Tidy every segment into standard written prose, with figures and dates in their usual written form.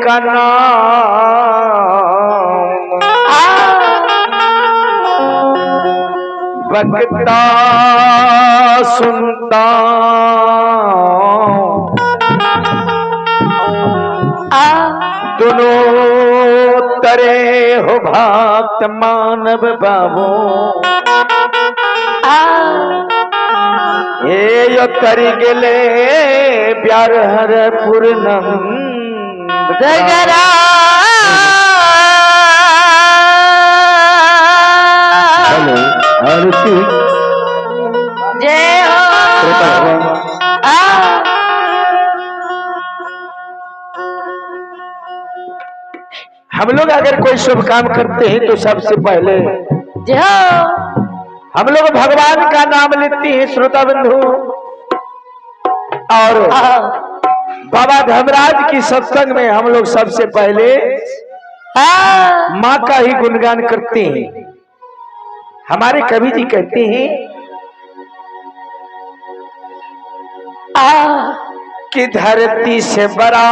का नाम। वक्ता सुनता दोनों तरे हो भक्त मानव बाबू। हे यो तर गेले प्यार हर पूर्णम। हेलो आरती जय हो। हम लोग अगर कोई शुभ काम करते हैं तो सबसे पहले जय हो। हम लोग भगवान का नाम लेते हैं श्रोता बंधु। और बाबा धर्मराज की सत्संग में हम लोग सबसे पहले माँ का ही गुणगान करते हैं। हमारे कवि जी कहते हैं कि धरती से बड़ा,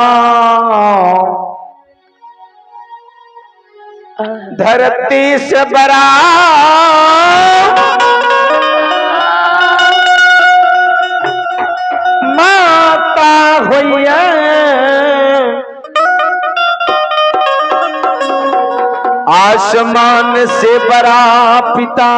धरती से बड़ा माता होइए, आसमान से बड़ा पिता।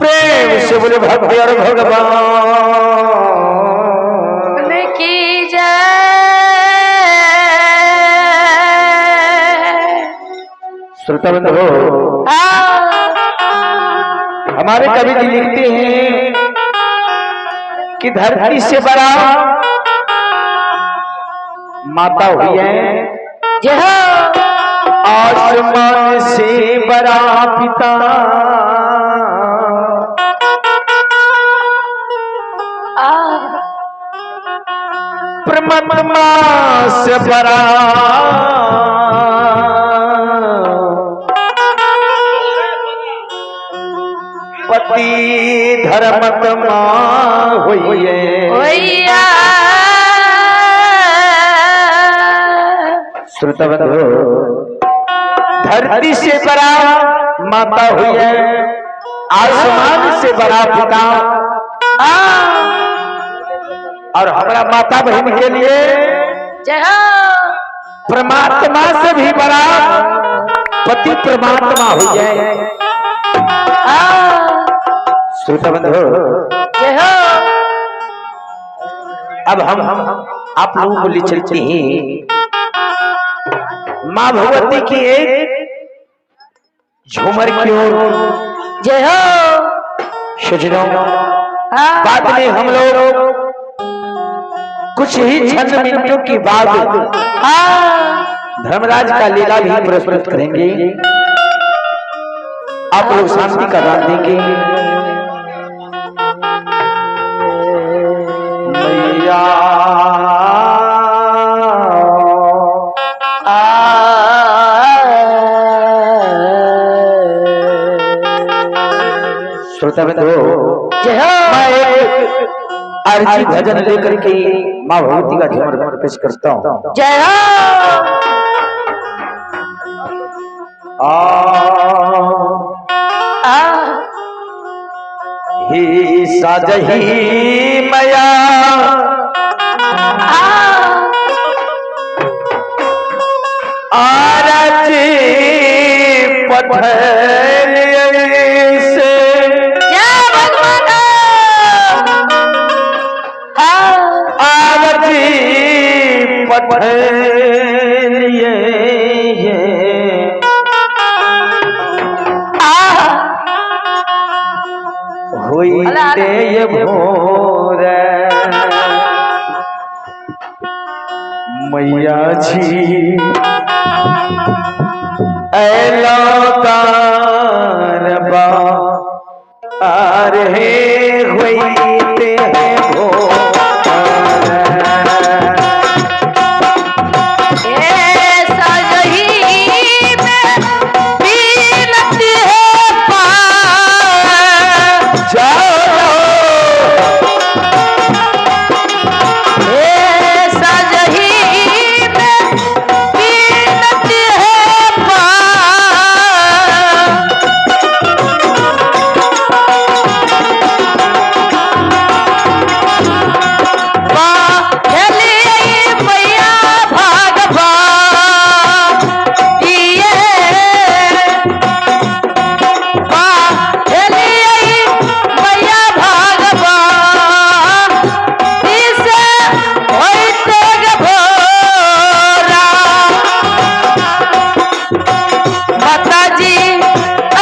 प्रेम से बोले भक्ति और भगवान की जय। श्रोता बंधु, हमारे कवि जी लिखते हैं कि धरती से बड़ा माता हुई है, जय हो। आसमान से बड़ा पिता। परमात्मा से बड़ा पति धर्मात्मा होइए। श्रोता बंधु, धरती से बड़ा माता हुई है, आसमान से बड़ा पिता, और हमारा माता बहन के लिए जय हो। परमात्मा से भी बड़ा पति परमात्मा हुई है। श्रोता बंधु, जय हो। अब हम आप लोगों को ले चलते हैं माँ भगवती की एक झूमर की ओर। जय हो। सजनों, बाद में हम लोग कुछ ही चंद मिनटों के बाद धर्मराज का लीला भी प्रस्तुत करेंगे। आप लोग शांति का दान देंगे। मैया श्रोता बंधु, जय हो। मैं एक अर्जी भजन लेकर के माँ भगवती का झूमर पेश करता हूँ। जय हो। आ ही साजही मया आरजी पठल से। जय भगवान। आरजी पठलिए हुई ते भोर मैया जी ऐलो तार बा। अरे होइते है भोर। ए सजही में बीनती है पार। जाओ ए सजही में बीनती है पार। बाहेली मैया भागवा दिए। बाहेली मैया भागवा दिसे होइते ग भोरा। माताजी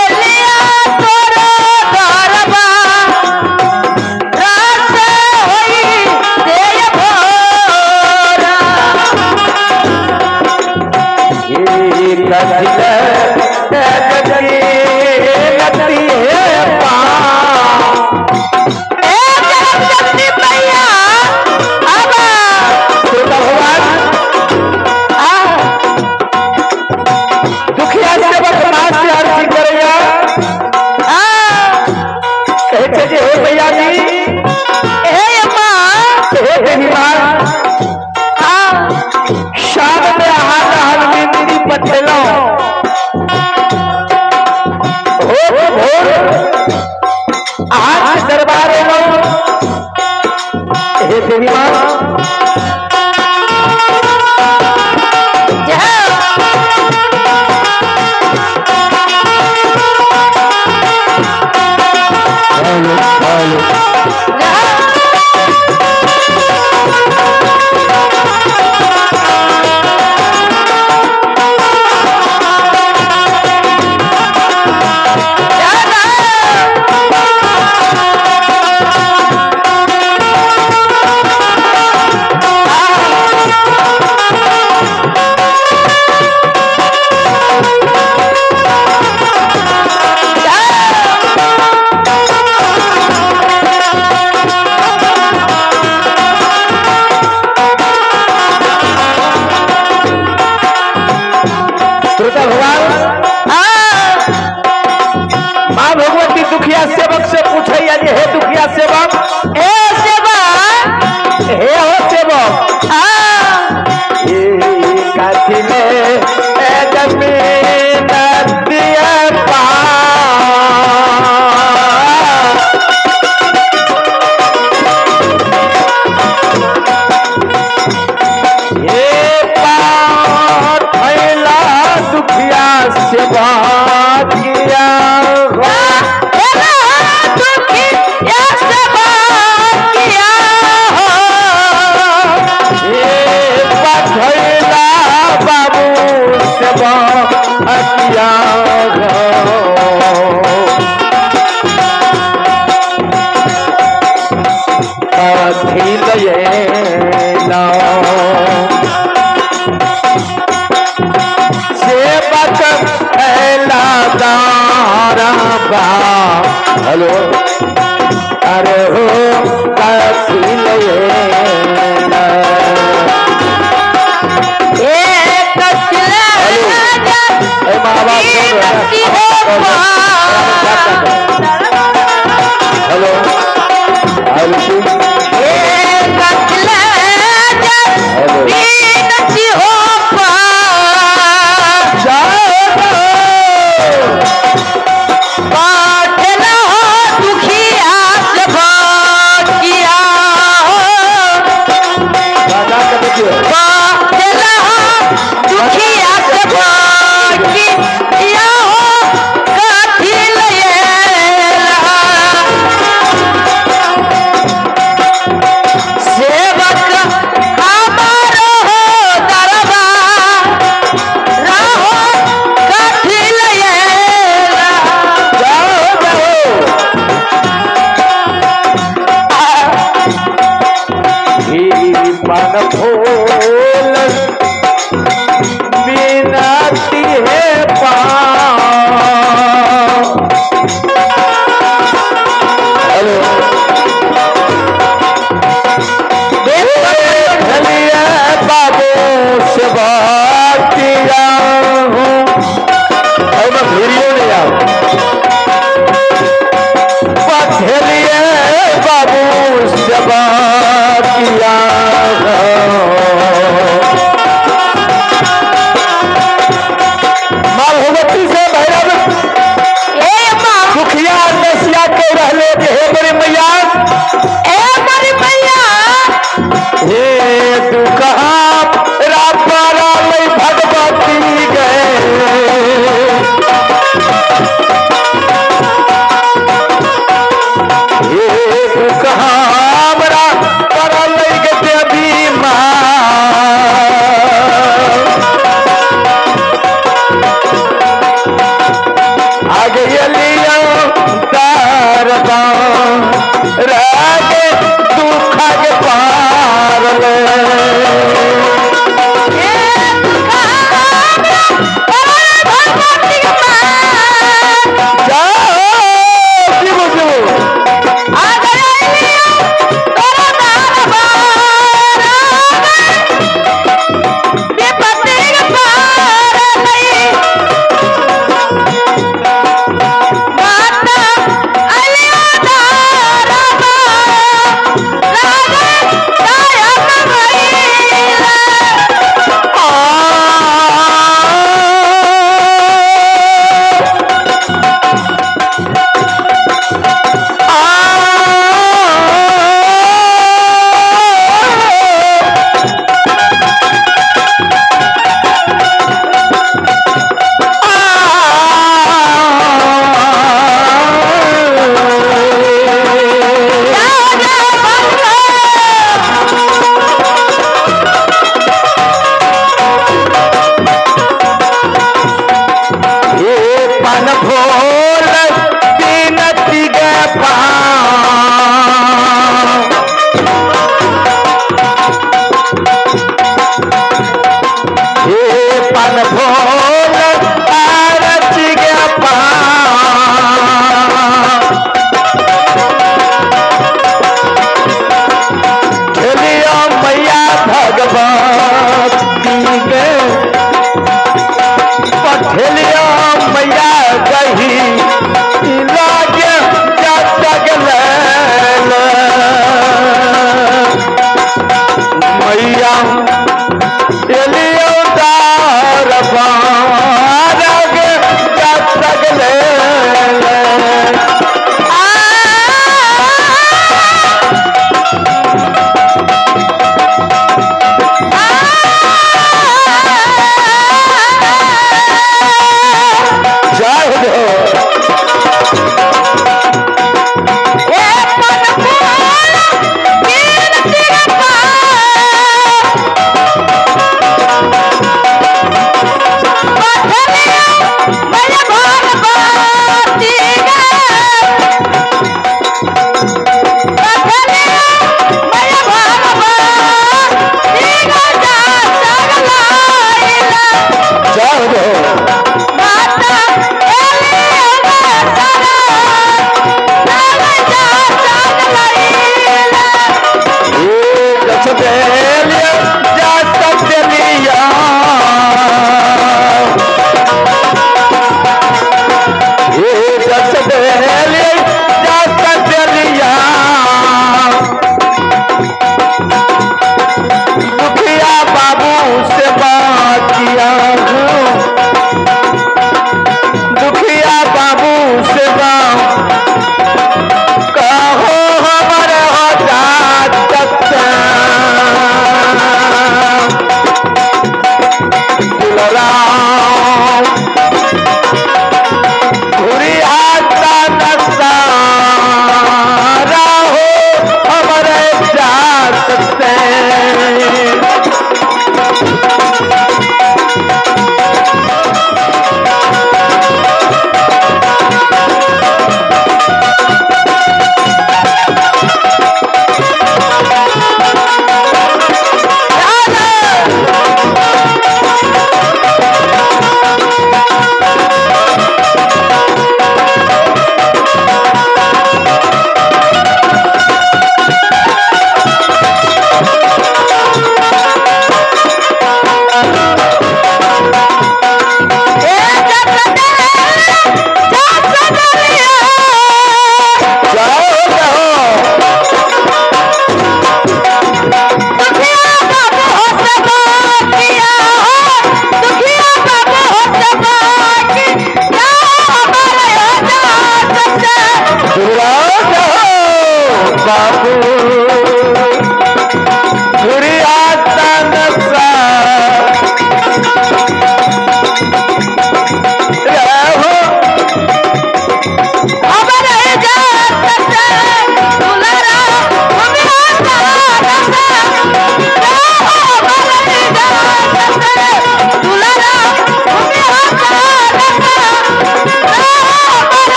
अलिया तोरो दरबा रात होई देय भोरा। ये कथित गति गति है पार। ए जगदम्बी मैया आवा। तो भगवान आ दुखिया सेवक माँ से अर्जी करैया, आ कहै छै जे हे भैया जी, हे अम्मा। हे देवी माँ, आ शाम में अहाँ रहल बिंदी पठेलहुँ हो भोर अहाँ के दरबार एलहुँ। हे देवी माँ, जय हेलो हेलो जय। श्रोता भगवान, माँ भगवती दुखिया सेवक से पूछैया जे हे दुखिया सेवक, ए सेवा, हे हो सेवक, आ ये काथी में ए जमीन दिया पार। हे पार फैला दुखिया सेवक किया हो। दुखी या सेवा किया हो। हे पठैला बाबू सेवक किया हो। कथी लयेला सेवक ऐला दारबा। हेलो अरे हो कथी लयेला। ए कचला ए माँ बाप सुन रहे बीनती हैं? हो पार। हेलो हेलो ए कचला बीनती हो पार। जाओ बाटला हो दुखिया से किया हो।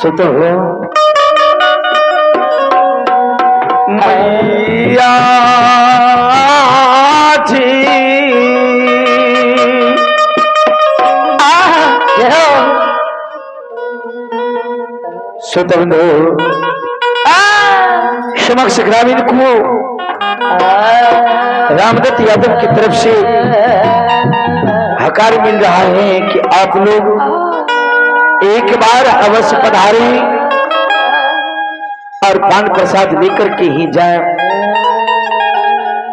सुतो हो मैया जी। श्रोता बंधु, समक्ष ग्रामीण को रामदत्त यादव की तरफ से हकार मिल रहा है कि आप लोग एक बार अवश्य पधारें और पान प्रसाद लेकर के ही जाएं।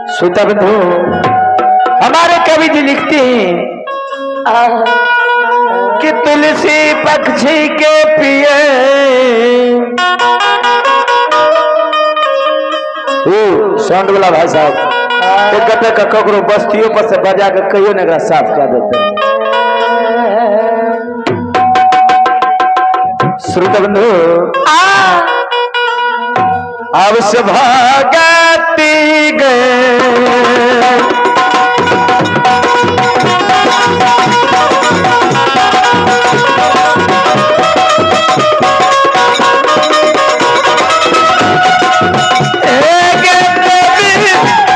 श्रोता बंधु, हमारे कवि जी लिखते हैं कि तुलसी पक्षी के पिए, ओ साउंड वाला भाई साहब, एक गते का ककरो बस्तियों पर से बजा के कहियो ना एकरा साफ कर देते हैं। श्रोता बंधु, अवश्य भगति गए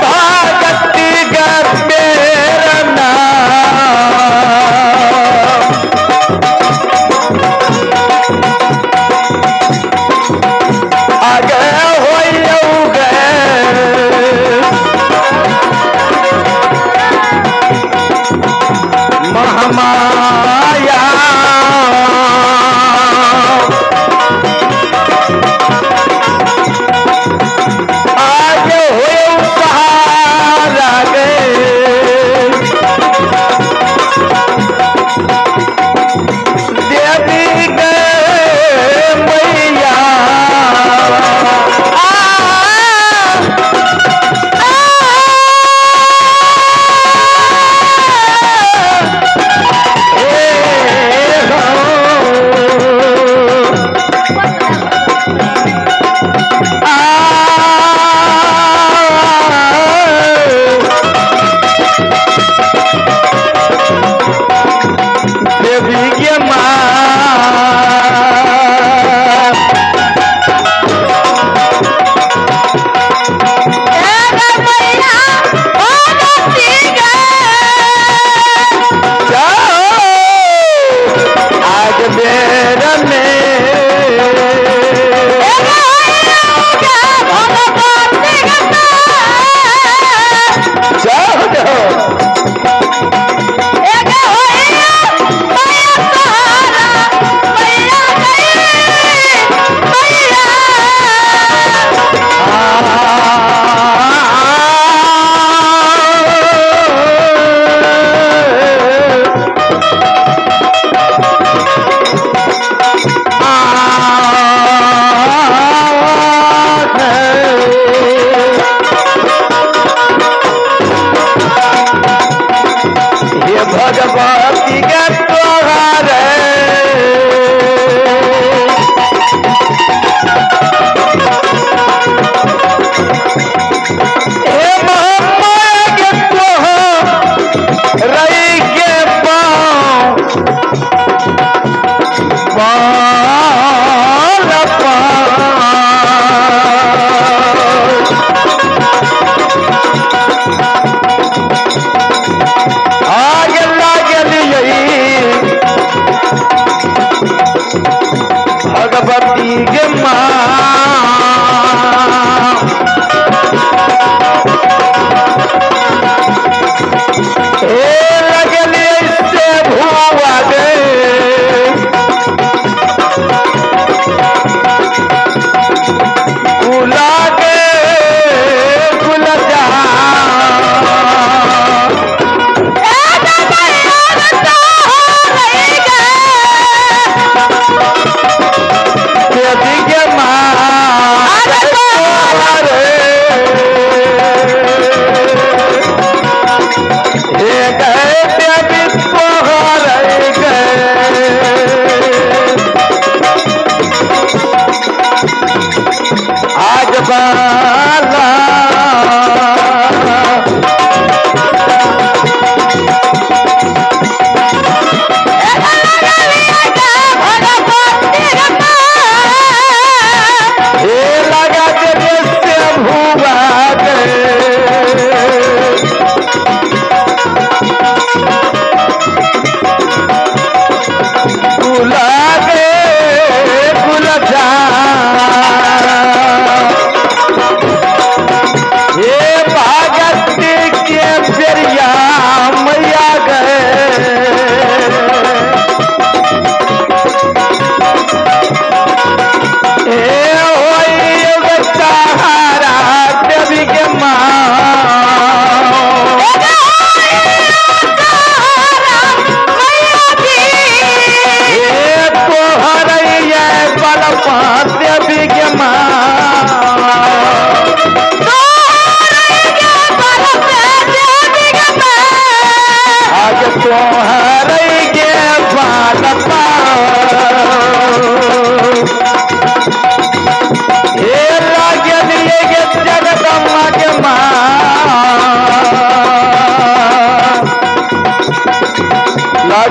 भगति मेरा नाम। आगे हो गए।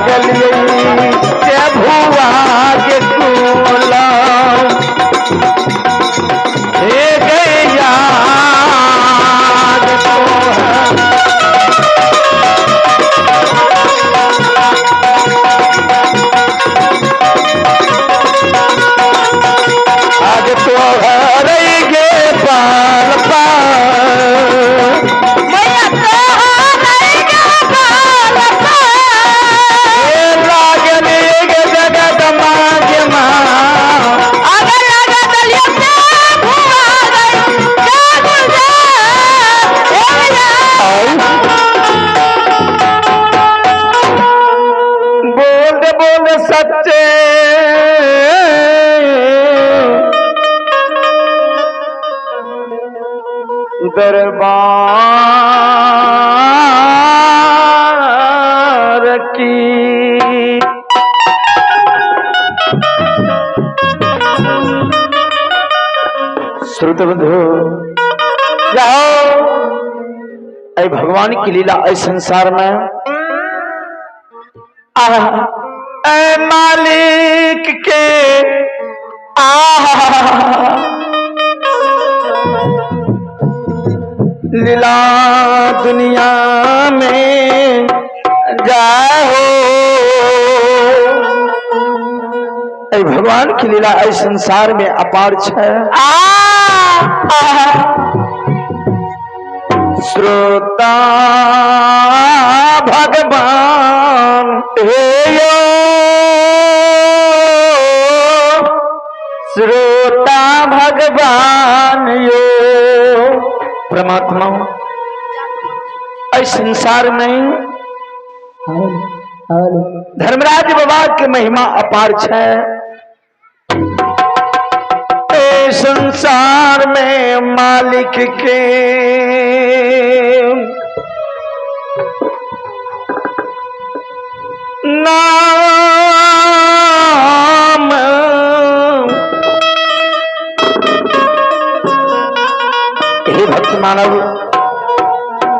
लागल ये भुआ के कुला हे गैया आज तो गे पाल पाल मैया तोहर गे बाल हे लागल गे जगदम्बा के माँ। अगर लगा दलिया से भुआ गई जागुल जा बोल दे बोल दे सच्चे दरबार की। श्रुत बंधु जाओ, ऐ भगवान की लीला ऐ संसार में आह, ऐ मालिक के आह लीला दुनिया में जाओ। ऐ भगवान की लीला ऐ संसार में अपार छे। श्रोता भगवान हे यो श्रोता भगवान यो परमात्मा ऐ संसार में धर्मराज बाबा के महिमा अपार छे। ए संसार में मालिक के नाम हे भक्त मानव,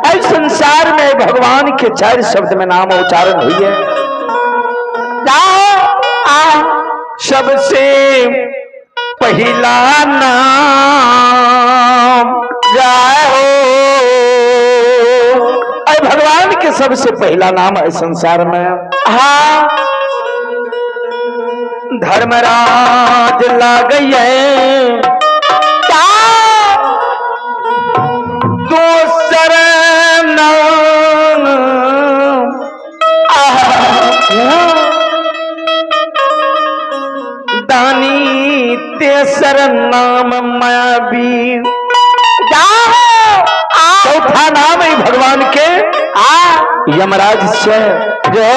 ऐ संसार में भगवान के चार शब्द में नाम उच्चारण हुई है। आ सबसे पहला नाम जाए हो। ऐ भगवान के सबसे पहला नाम है संसार में। हाँ धर्मराज लागये दोसर नाम दानी तेसर नाम मायावी चौथा नाम है भगवान के आ यमराज से जो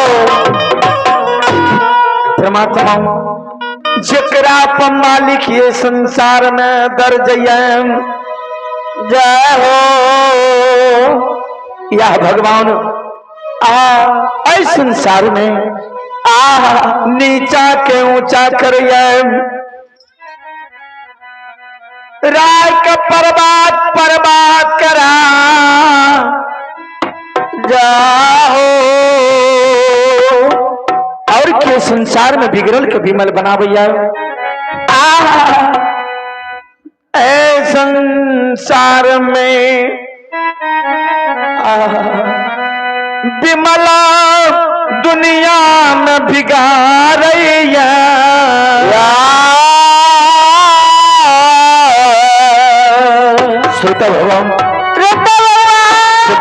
परमात्मा जकरा पर मालिक ये संसार में दर्ज जय हो। यह भगवान आ ऐ संसार में आ नीचा के ऊंचा करिए राय का बर्बाद बर्बाद करा जाओ। और के संसार में बिगड़ल के विमल बनावैया आ ऐ संसार में विमला दुनिया में बिगाड़ैया। श्रोता भगवान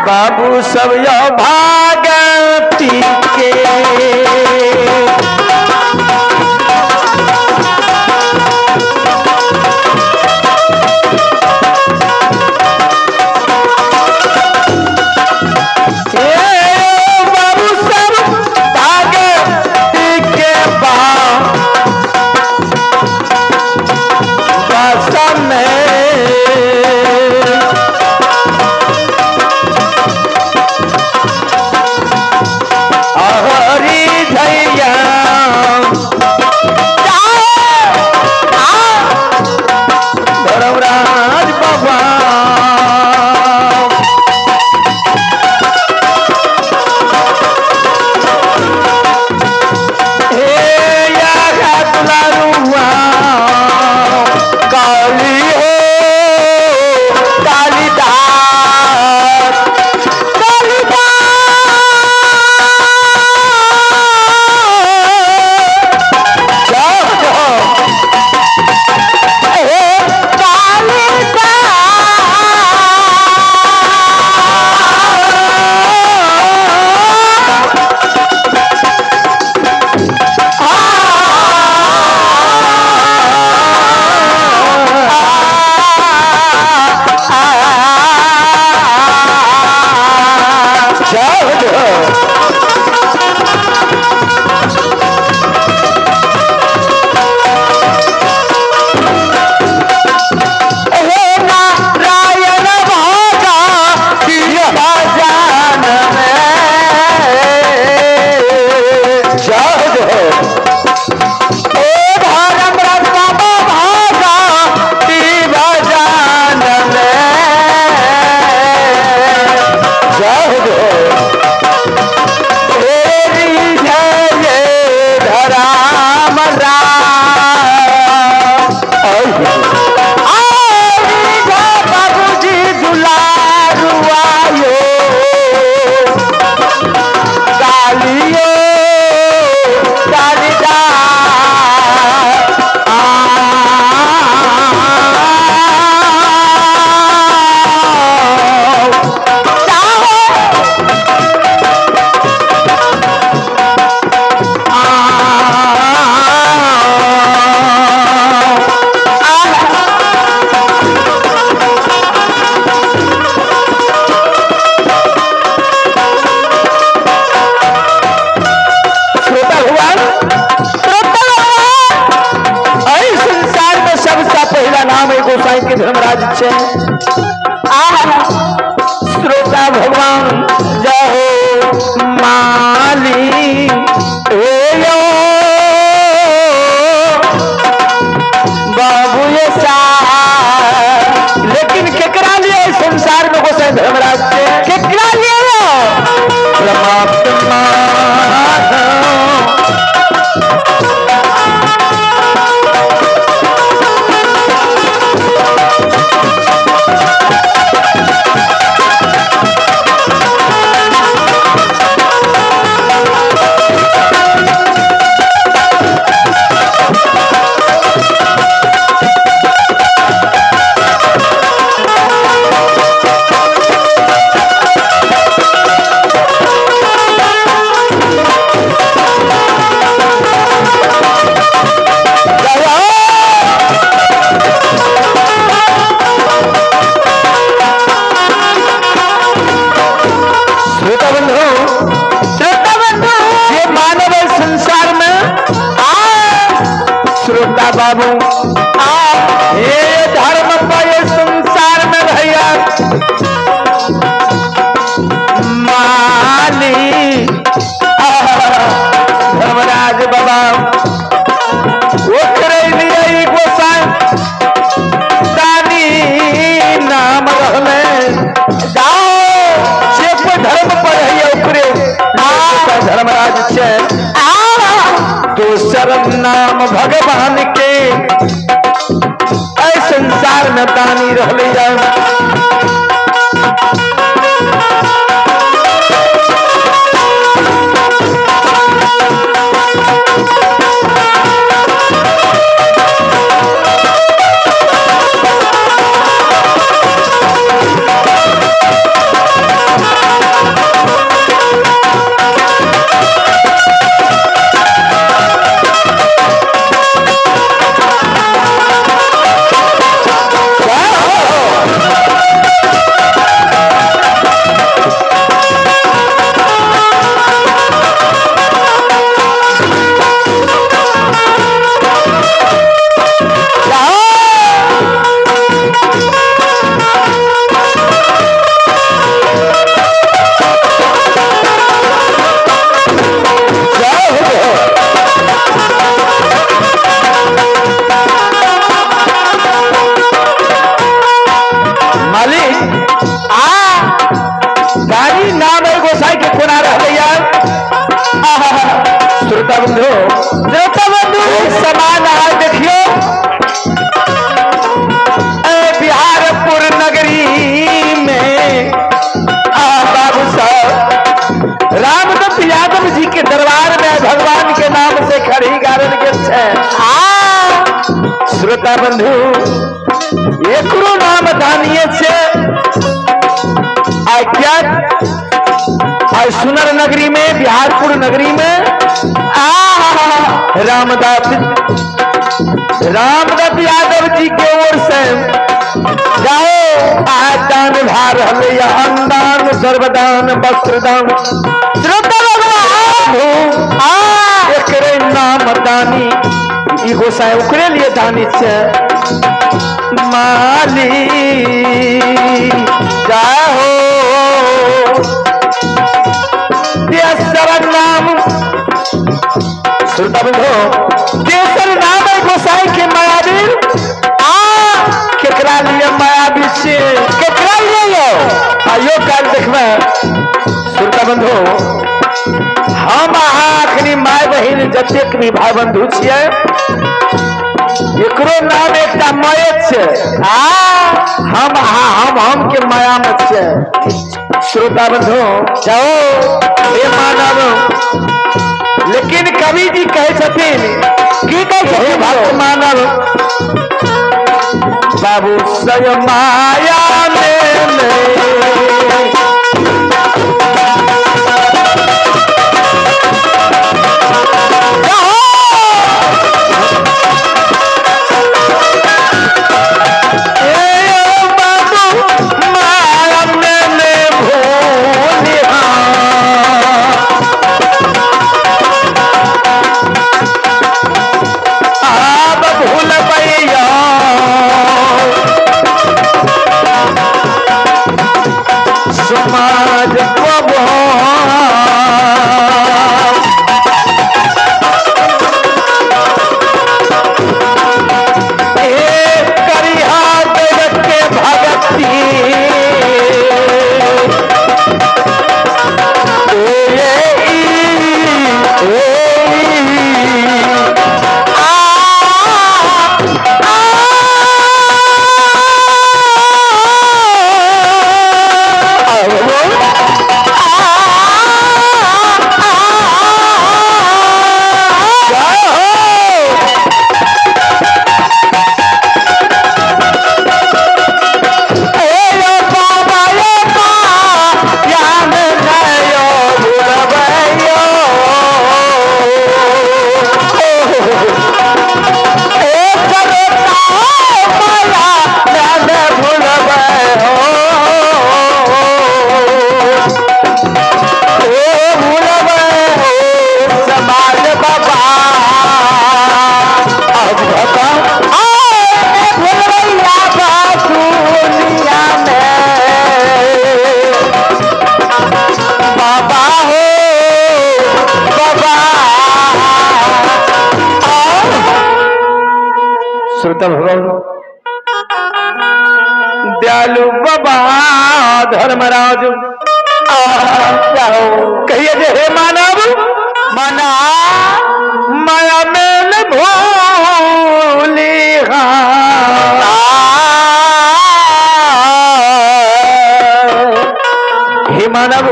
बाबू सब यो भागती के बाबू सब भागती के बस में आह, श्रोता भगवान जय हो माली हे यो बाबू ये साहब। लेकिन केकरा लिए संसार में गोसाई धर्मराज के केकरा लिए यो? परमात्मा श्रोता बंधु, श्रोता बंधु, ये मानव है संसार में। आ श्रोता बाबू, आ ये धर्म पर ये संसार में भैया माली धर्मराज बाबा ओकरे लिए ई गोसाई दानी नाम रहले। जाओ जे कोई धर्म पर है ओकरे गोसाई धर्मराज छै। आ दोसर नाम भगवान के ऐ संसार में दानी रहले। जय हो। मालिक आ दानी नाम है गोसाई के कोना रहले यार। श्रोता बंधु, श्रोता बंधु, समान आय देखियो ए बिहारपुर नगरी में आ बाबू साहब रामदत्त यादव जी के दरबार में भगवान के नाम से खड़ी गारन के छै। आ श्रोता बंधु, एकरो नाम दानिये छै। आइ क्या आइ सुनर नगरी में, बिहारपुर नगरी में आ रामदास रामदत्त यादव जी के ओर से जाओ आ दान भा रहले या अन्नदान, सर्वदान, वस्त्रदान। श्रोता भगवान, आ एकरे नाम दानी, ई गोसाई ओकरे लिए दानी छै। माली जाहो तेसर नाम। श्रोता बंधु, तेसर नाम है गोसाई के मायावीर। आ केकरा लिए मायावी से? केकरा लिए यो? आयो काल देखबै श्रोता बंधु, हम अहाँ अखनी माय बहिन जतेक भी भाई बंधु छियै, एकरो नाम एकटा माये छै। आ हम अहाँ हम के माया में छै। श्रोता बंधु, जाओ हे मानव, लेकिन कवि जी कहै छथिन की कहै हे छथिन? भक्त मानव बाबू, सय माया में नहीं। ए बाबू माया में नहीं भूलिहा। आब भूलबैया। श्रोता भगवान, दयालु बाबा धर्मराज कहिए जे हे मानव मना माया में न भूली। हे मानव,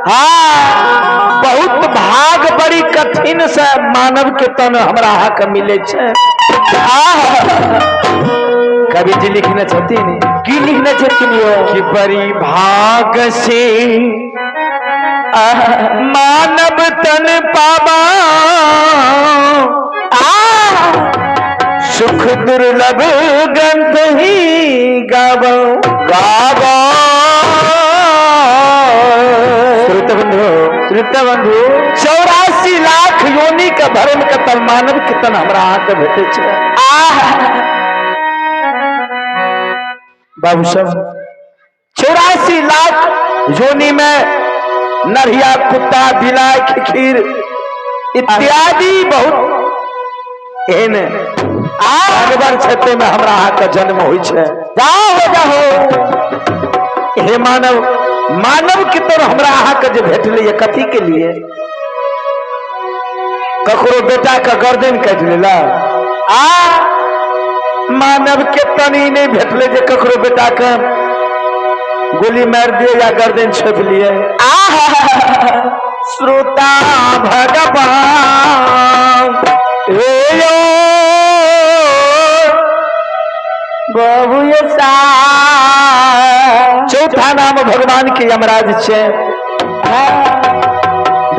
हाँ, बहुत भाग बड़ी कठिन से मानव के तन हमरा अहाँके मिले छै। कवि जी लिखने छथिन। की लिखने छथिन यो? कि बड़ी भाग से मानव तन पावा, सुख दुर्लभ ग्रंथ ही गावो गावो। श्रोता बंधु, श्रोता बंधु, 84 लाख योनि के भरम के तन मानव के तन हमरा अहाँके भेटै छै। बाबू सब, 84 लाख योनि में नरिया, कुत्ता, बिलाय, खिखीर इत्यादि बहुत एहन जानवर छै, ताहिमे हमरा अहाँके जन्म होइ छै। जाओ हो जाओ। हे मानव, मानव के तर हमरा अहाँके जे भेटलै ये कथी के लिए? ककरो बेटा के गर्दन काटि लेला? आ मानव के तनी नहीं भेटलै जे ककरो बेटा के गोली मारि दिए या गर्दन छोपि लिए। आ श्रोता भगवान, हे यो बाबू ये सा चौथा नाम भगवान के यमराज छै।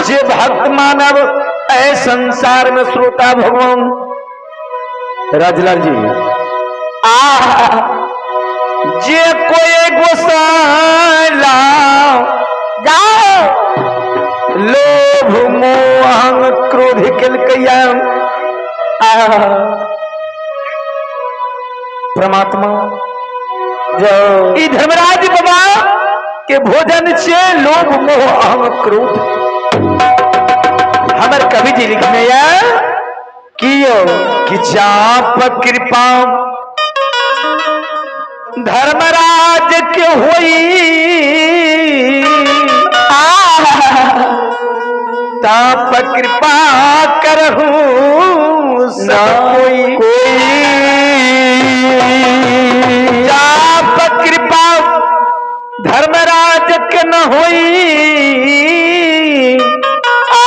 जे भक्त मानव ऐ संसार में, श्रोता भगवान राजलाल जी, आ जे कोई गोसाला जाओ लोभ मोह क्रोध केलकैया, परमात्मा जो ई धर्मराज बाबा के भोजन छे लोभ मोह अहम क्रोध। हमर कवि जी लिखने या कियो कि चाप कृपा धर्मराज के होई, आ ताप कृपा करहूं सब कोई। कोई चाप कृपा धर्मराज के न होई, आ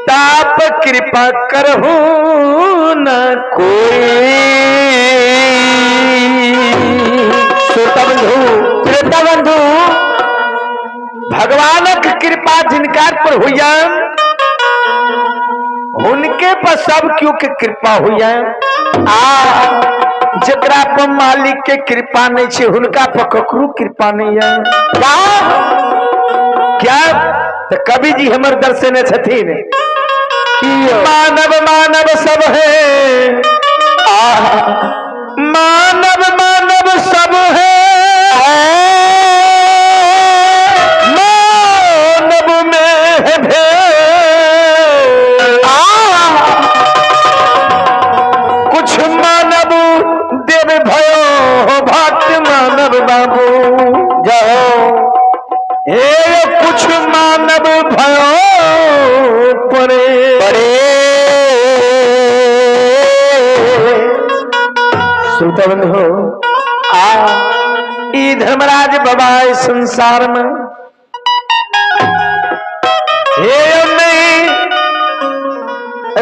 ताप कृपा करहूं न कोई। श्रोता बंधु, श्रोता बंधु, भगवानक कृपा जिनका पर हुआ उनके पर सब क्यों के कृपा हुआ। आ जकरा पर मालिक के कृपा नहीं छे हुनका पर ककरो कृपा नहीं है। जाओ क्या तो कवि जी हमर दर्शने छथिन कियो मानव मानव सब है, आ मानव मानव सब है, मानव में है भेद। आ कुछ मानव देव भयो भक्त मानव बाबू जाओ हे कुछ मानव भयो परे बड़े। श्रोता बंधु, आ ई धर्मराज बाबा इस संसार में हे नहीं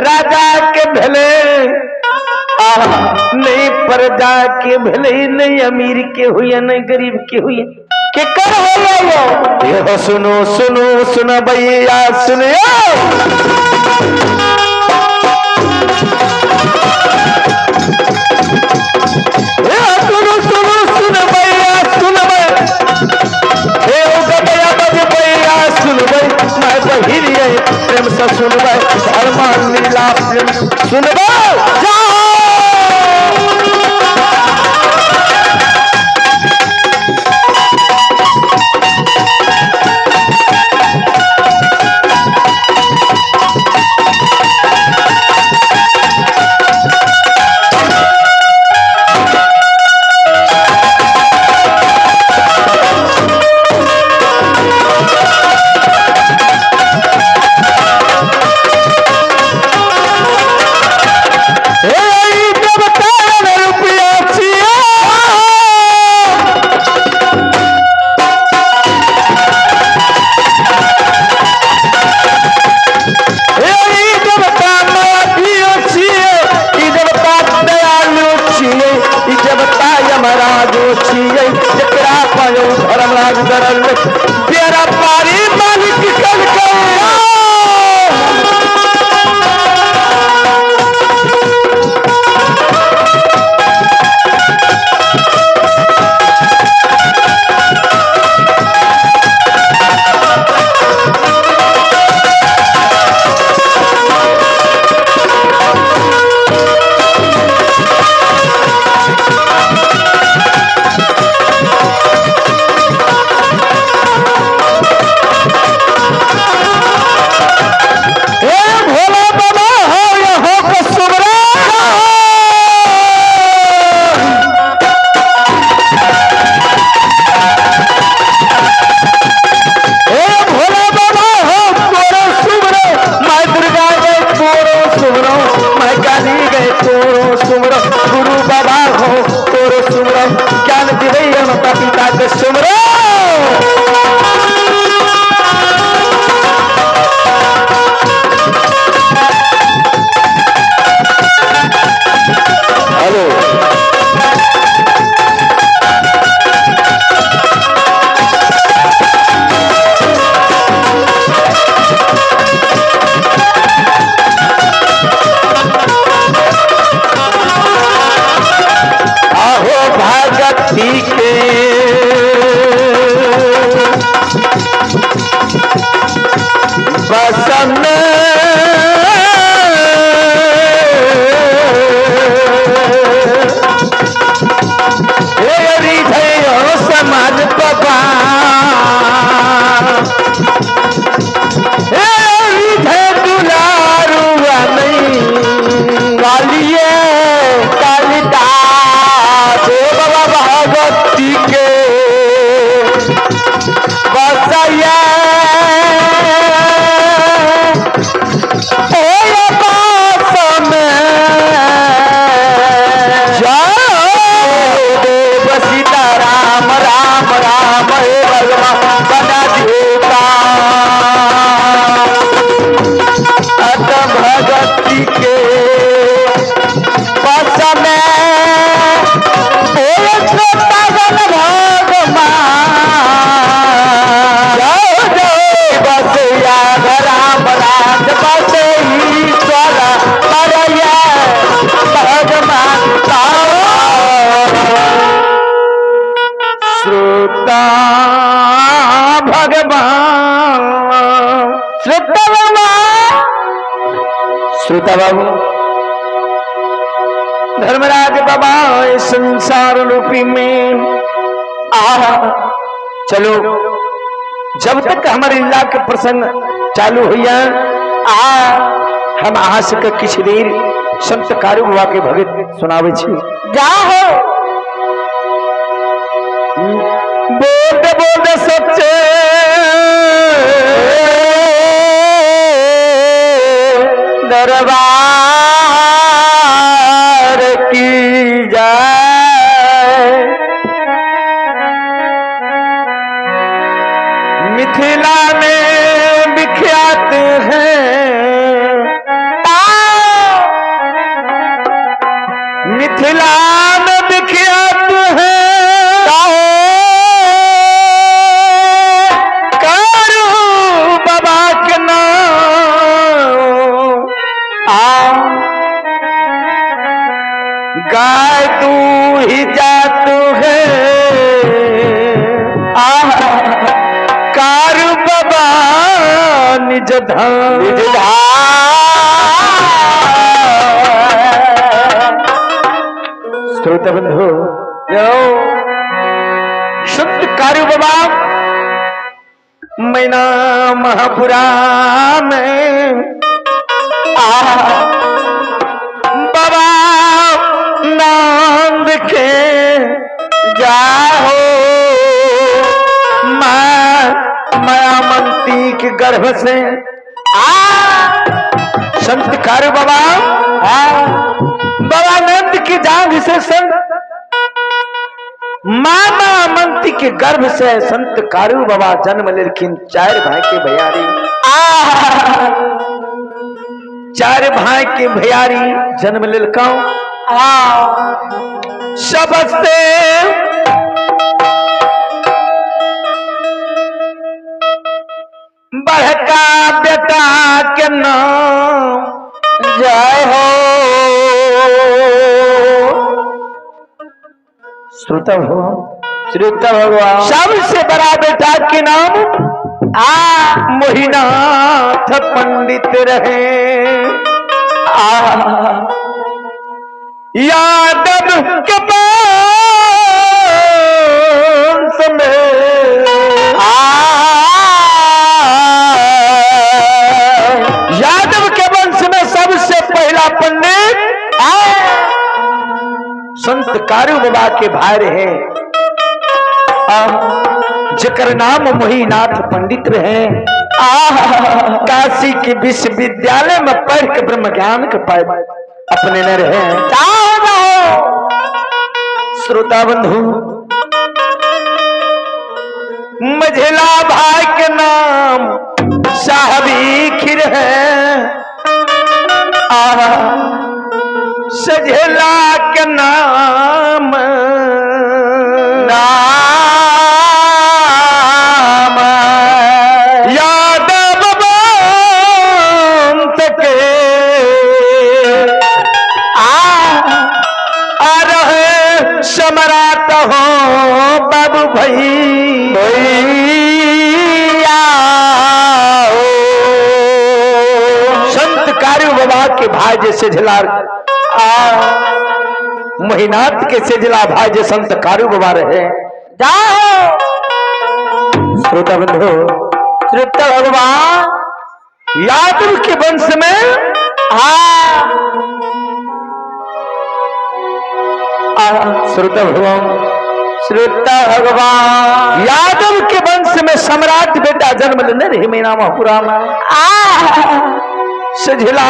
राजा के भले नहीं प्रजा के भले, नहीं अमीर के हुए, नहीं गरीब के हुए, के कर हो यो? ये सुनो सुनो सुनो भैया सुनियो, ये सुनो सुनो सुन भैया सुनबै, हे ओ गबैया बजबैया सुनबै, मैं बहिरियै प्रेम से सुनबै, धर्म लीला प्रेम सुनबै। जाओ के सुमरो। हेलो आहो भगती के बस में हे हृदय समाज बाबा, हे हृदय दुलारुआ नहीं कालिए कालिदास हे बाबा भगवती के बसैया हे बास में जय देव सीता राम राम राम हे भगवान बना देता अत भगती के बस में ओ छोटा गण भगवान जय जय बस याद राम राज बस ईश्वर परया भगवान श्रोता भगवान श्रोता बाबा श्रोता बाबू धर्मराज बाबा इस संसार रूपी में आ चलो जब तक हमारे लीला के प्रसंग चालू हुआ आ हम अहाँ सबके किछु देर संत कारू बाबा के भगत सुनाबै छी। जा हो बोल दे बोल दे सच्चे दरबार की जय। मिथिला में विख्यात है, मिथिला में विख्यात है कारू बाबा के नाम। आ गाय तू ही जात है आ कारू बाबा निज धाम। निज धाम। श्रोता बंधु संत कारू बाबा मैना महापुरा में आ बाबा नंद के जाहो माँ मायामंती के गर्भ से आ संत कारू बाबा बाबा नंद की जांघ से संत मामा मंती के गर्भ से संत कारू बाबा जन्म लेलखिन। चार भाई के भैयारी, आ चार भाई के भैयारी जन्म लेलकौ। आ सबसे बड़का बेटा के नाम जय हो। श्रोता हो श्रोता भगवान सबसे बड़ा बेटा के नाम आ मोहिनाथ पंडित रहे। आ यादव के वंश में आ यादव के वंश में सबसे पहला पंडित आ संत कारू बाबा के भाई रहे, जकर नाम मोहिनाथ पंडित रहे। आ काशी के विश्वविद्यालय में पढ़ के ब्रह्म ज्ञान के पाए अपने न रहे। जाओ श्रोता बंधु मझिला भाई के नाम साहबी खिर है। आ सझेला के नाम नाम यादव वंश के आ आ रहे सम्राट हो बाबू भैया। भैया हो। संत कारू बाबा के भाई जे सेझला आ महिनाथ के सेझला भाई जे संत कारू बाबा रहे। जाओ श्रोता बंधु, तृप्त भगवान यादव के वंश में हाँ श्रोता भगवान, श्रुत भगवान यादव के वंश में सम्राट बेटा जन्म लेने रही महीना महापुरा में। आ सझिला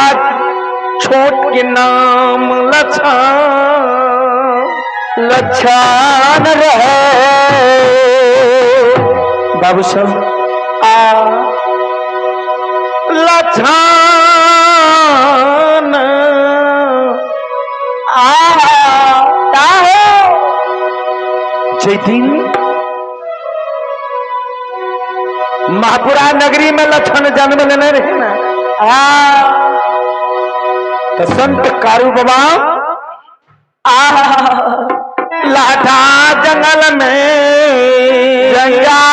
छोट के नाम लछा लक्षण रहे। बाबू सब आ लछान आ काहे जय दिन महापुरा नगरी में लक्षण जन्म लेने रहे ना, आ तो संत कारू बाबा आ लाठा जंगल में जंगल